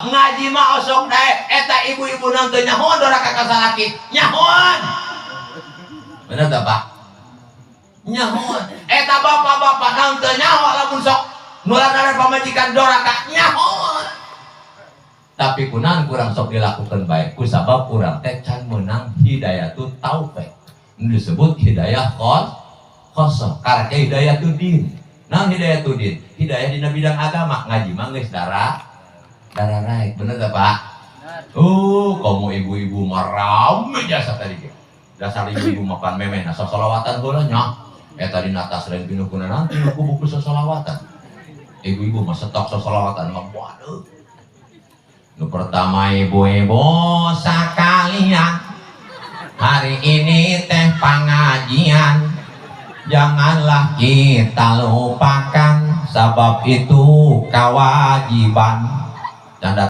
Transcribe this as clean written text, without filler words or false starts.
Ngaji mah osok daek. Eta ibu-ibu naon teu nyahoan doraka ka salaki? Nyahoan. Bener teu, Pak? Nyahoan. Eta bapak-bapak naon teu nyaho lamun sok nular pamajikan doraka? Nyahoan. Tapi kunaon kurang sok dilakukan baik? Ku sabab urang teh can menang hidayatut taufik. Nu disebut hidayah kos kosong karena hidayatud din. Nah, hidayatud din, hidayah dina bidang agama. Ngaji mah geus darah darah raik. Bener teu, Pak? Oh, kamu ibu-ibu mah rame jasa tadi ge. Dasar ibu-ibu mapan memeh nah sosolawatan heula nya. Eta dina tas lain pinuh kuna nanti buku buku sosolawatan. Ibu-ibu mah stok sosolawatan mah, waduh. Nu pertama, ibu-ibu sekalian, hari ini teh pengajian, janganlah kita lupakan, sebab itu kewajiban. Canda.